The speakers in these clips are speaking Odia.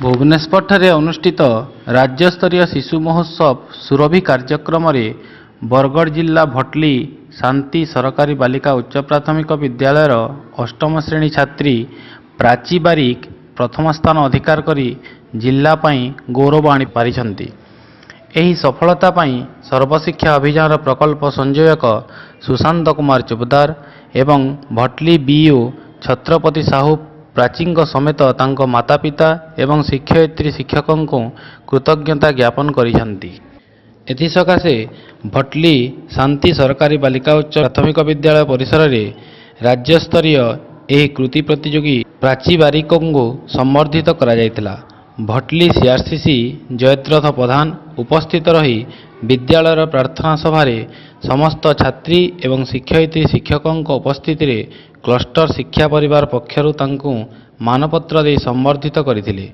ଭୁବନେଶ୍ୱରଠାରେ ଅନୁଷ୍ଠିତ ରାଜ୍ୟସ୍ତରୀୟ ଶିଶୁ ମହୋତ୍ସବ ସୁରଭି କାର୍ଯ୍ୟକ୍ରମରେ ବରଗଡ଼ ଜିଲ୍ଲା ଭଟଲି ଶାନ୍ତି ସରକାରୀ ବାଲିକା ଉଚ୍ଚ ପ୍ରାଥମିକ ବିଦ୍ୟାଳୟର ଅଷ୍ଟମ ଶ୍ରେଣୀ ଛାତ୍ରୀ ପ୍ରାଚୀ ବାରିକ ପ୍ରଥମ ସ୍ଥାନ ଅଧିକାର କରି ଜିଲ୍ଲା ପାଇଁ ଗୌରବ ଆଣିପାରିଛନ୍ତି। ଏହି ସଫଳତା ପାଇଁ ସର୍ବଶିକ୍ଷା ଅଭିଯାନର ପ୍ରକଳ୍ପ ସଂଯୋଜକ ସୁଶାନ୍ତ କୁମାର ଚୋପଦାର ଏବଂ ଭଟଲି ବିଇଓ ଛତ୍ରପତି ସାହୁ ପ୍ରାଚୀଙ୍କ ସମେତ ତାଙ୍କ ମାତାପିତା ଏବଂ ଶିକ୍ଷୟିତ୍ରୀ ଶିକ୍ଷକଙ୍କୁ କୃତଜ୍ଞତା ଜ୍ଞାପନ କରିଛନ୍ତି। ଏଥିସକାଶେ ଭଟଲି ଶାନ୍ତି ସରକାରୀ ବାଲିକା ଉଚ୍ଚ ପ୍ରାଥମିକ ବିଦ୍ୟାଳୟ ପରିସରରେ ରାଜ୍ୟସ୍ତରୀୟ ଏହି କୃତି ପ୍ରତିଯୋଗୀ ପ୍ରାଚୀ ବାରିକଙ୍କୁ ସମ୍ବର୍ଦ୍ଧିତ କରାଯାଇଥିଲା। ଭଟଲି ସିଆର୍ସିସି ଜୟଦ୍ରଥ ପ୍ରଧାନ ଉପସ୍ଥିତ ରହି ବିଦ୍ୟାଳୟର ପ୍ରାର୍ଥନା ସଭାରେ ସମସ୍ତ ଛାତ୍ରୀ ଏବଂ ଶିକ୍ଷୟିତ୍ରୀ ଶିକ୍ଷକଙ୍କ ଉପସ୍ଥିତିରେ କ୍ଲଷ୍ଟର ଶିକ୍ଷା ପରିବାର ପକ୍ଷରୁ ତାଙ୍କୁ ମାନପତ୍ର ଦେଇ ସମ୍ବର୍ଦ୍ଧିତ କରିଥିଲେ।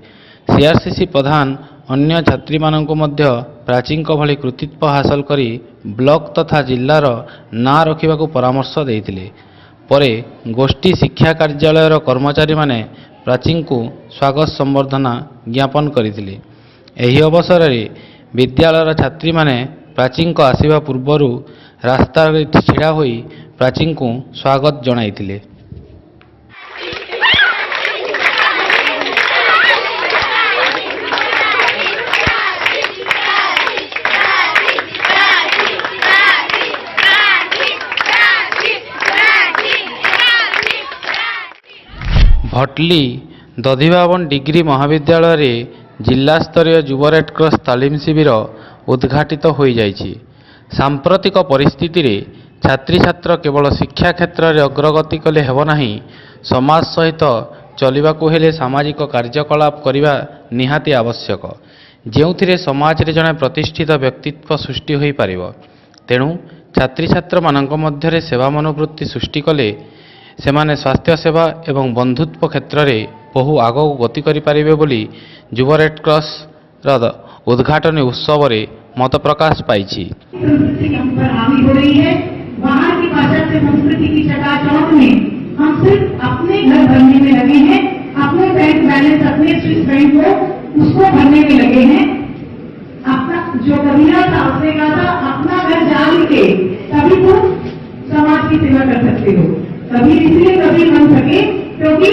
ସିଆର୍ସିସି ପ୍ରଧାନ ଅନ୍ୟ ଛାତ୍ରୀମାନଙ୍କୁ ମଧ୍ୟ ପ୍ରାଚୀଙ୍କ ଭଳି କୃତିତ୍ୱ ହାସଲ କରି ବ୍ଲକ ତଥା ଜିଲ୍ଲାର ନାଁ ରଖିବାକୁ ପରାମର୍ଶ ଦେଇଥିଲେ। ପରେ ଗୋଷ୍ଠୀ ଶିକ୍ଷା କାର୍ଯ୍ୟାଳୟର କର୍ମଚାରୀମାନେ ପ୍ରାଚୀଙ୍କୁ ସ୍ୱାଗତ ସମ୍ବର୍ଦ୍ଧନା ଜ୍ଞାପନ କରିଥିଲେ। ଏହି ଅବସରରେ ବିଦ୍ୟାଳୟର ଛାତ୍ରୀମାନେ ପ୍ରାଚୀଙ୍କ ଆସିବା ପୂର୍ବରୁ ରାସ୍ତାରେ ଛିଡ଼ା ହୋଇ ପ୍ରାଚୀଙ୍କୁ ସ୍ୱାଗତ ଜଣାଇଥିଲେ। ଭଟଲି ଦଧିବାମନ ଡିଗ୍ରୀ ମହାବିଦ୍ୟାଳୟରେ ଜିଲ୍ଲାସ୍ତରୀୟ ଯୁବ ରେଡକ୍ରସ ତାଲିମ ଶିବିର ଉଦ୍ଘାଟିତ ହୋଇଯାଇଛି। ସାମ୍ପ୍ରତିକ ପରିସ୍ଥିତିରେ ଛାତ୍ରୀଛାତ୍ର କେବଳ ଶିକ୍ଷା କ୍ଷେତ୍ରରେ ଅଗ୍ରଗତି କଲେ ହେବ ନାହିଁ, ସମାଜ ସହିତ ଚଲିବାକୁ ହେଲେ ସାମାଜିକ କାର୍ଯ୍ୟକଳାପ କରିବା ନିହାତି ଆବଶ୍ୟକ, ଯେଉଁଥିରେ ସମାଜରେ ଜଣେ ପ୍ରତିଷ୍ଠିତ ବ୍ୟକ୍ତିତ୍ୱ ସୃଷ୍ଟି ହୋଇପାରିବ। ତେଣୁ ଛାତ୍ରୀଛାତ୍ରମାନଙ୍କ ମଧ୍ୟରେ ସେବା ମନୋବୃତ୍ତି ସୃଷ୍ଟି କଲେ ସେମାନେ ସ୍ୱାସ୍ଥ୍ୟସେବା ଏବଂ ବନ୍ଧୁତ୍ୱ କ୍ଷେତ୍ରରେ ବହୁ ଆଗକୁ ଗତି କରିପାରିବେ ବୋଲି ଯୁବ ରେଡକ୍ରସର ଉଦ୍ଘାଟନୀ ଉତ୍ସବରେ ମତ ପ୍ରକାଶ ପାଇଛି। संस्कृति हम पर हावी हो रही है। बाहर की पाश्चात्य संस्कृति की चकाचौंध में हम सिर्फ अपने घर भरने में लगे हैं, अपने बैंक बैलेंस, अपने स्विस बैंक को उसको भरने में लगे हैं। अपना जो कबीरा था, उसने कहा था, अपना घर जान के तभी तुम समाज की सेवा कर सकते हो। कबीर इसलिए कबीर बन सके क्योंकि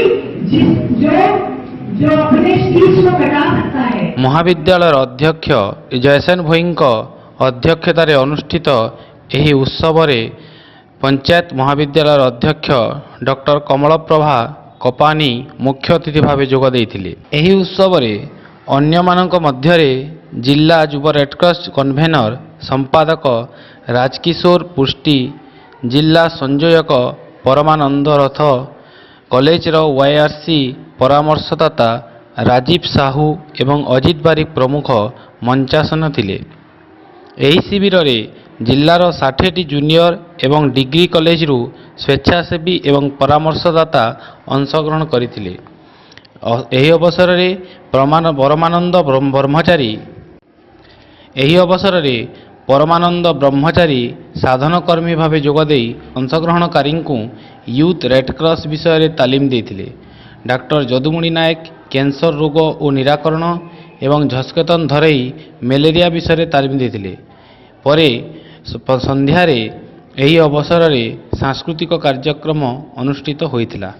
जिस जो जो अपने शीश को कटा सकता है। ମହାବିଦ୍ୟାଳୟର ଅଧ୍ୟକ୍ଷ ଜୟସେନ ଭୋଇଙ୍କ ଅଧ୍ୟକ୍ଷତାରେ ଅନୁଷ୍ଠିତ ଏହି ଉତ୍ସବରେ ପଞ୍ଚାୟତ ମହାବିଦ୍ୟାଳୟର ଅଧ୍ୟକ୍ଷ ଡକ୍ଟର କମଳପ୍ରଭା କପାନୀ ମୁଖ୍ୟ ଅତିଥି ଭାବେ ଯୋଗ ଦେଇଥିଲେ। ଏହି ଉତ୍ସବରେ ଅନ୍ୟମାନଙ୍କ ମଧ୍ୟରେ ଜିଲ୍ଲା ଯୁବ ରେଡକ୍ରସ କନଭେନର ସମ୍ପାଦକ ରାଜକିଶୋର ପୃଷ୍ଟି, ଜିଲ୍ଲା ସଂଯୋଜକ ପରମାନନ୍ଦ ରଥ, କଲେଜର ୱାଇଆର୍ସି ପରାମର୍ଶଦାତା ରାଜୀବ ସାହୁ ଏବଂ ଅଜିତ ବାରିକ ପ୍ରମୁଖ ମଞ୍ଚାସୀନ ଥିଲେ। ଏହି ଶିବିରରେ ଜିଲ୍ଲାର 60ଟି ଜୁନିୟର ଏବଂ ଡିଗ୍ରୀ କଲେଜରୁ ସ୍ୱେଚ୍ଛାସେବୀ ଏବଂ ପରାମର୍ଶଦାତା ଅଂଶଗ୍ରହଣ କରିଥିଲେ। ଏହି ଅବସରରେ ପରମାନନ୍ଦ ବ୍ରହ୍ମଚାରୀ ସାଧନକର୍ମୀ ଭାବେ ଯୋଗଦେଇ ଅଂଶଗ୍ରହଣକାରୀଙ୍କୁ ୟୁଥ୍ ରେଡକ୍ରସ ବିଷୟରେ ତାଲିମ ଦେଇଥିଲେ। ଡାକ୍ତର ଯଦୁମଣି ନାୟକ କ୍ୟାନ୍ସର ରୋଗ ଓ ନିରାକରଣ ଏବଂ ଝସକେତନ ଧରେଇ ମ୍ୟାଲେରିଆ ବିଷୟରେ ତାଲିମ ଦେଇଥିଲେ। ପରେ ସନ୍ଧ୍ୟାରେ ଏହି ଅବସରରେ ସାଂସ୍କୃତିକ କାର୍ଯ୍ୟକ୍ରମ ଅନୁଷ୍ଠିତ ହୋଇଥିଲା।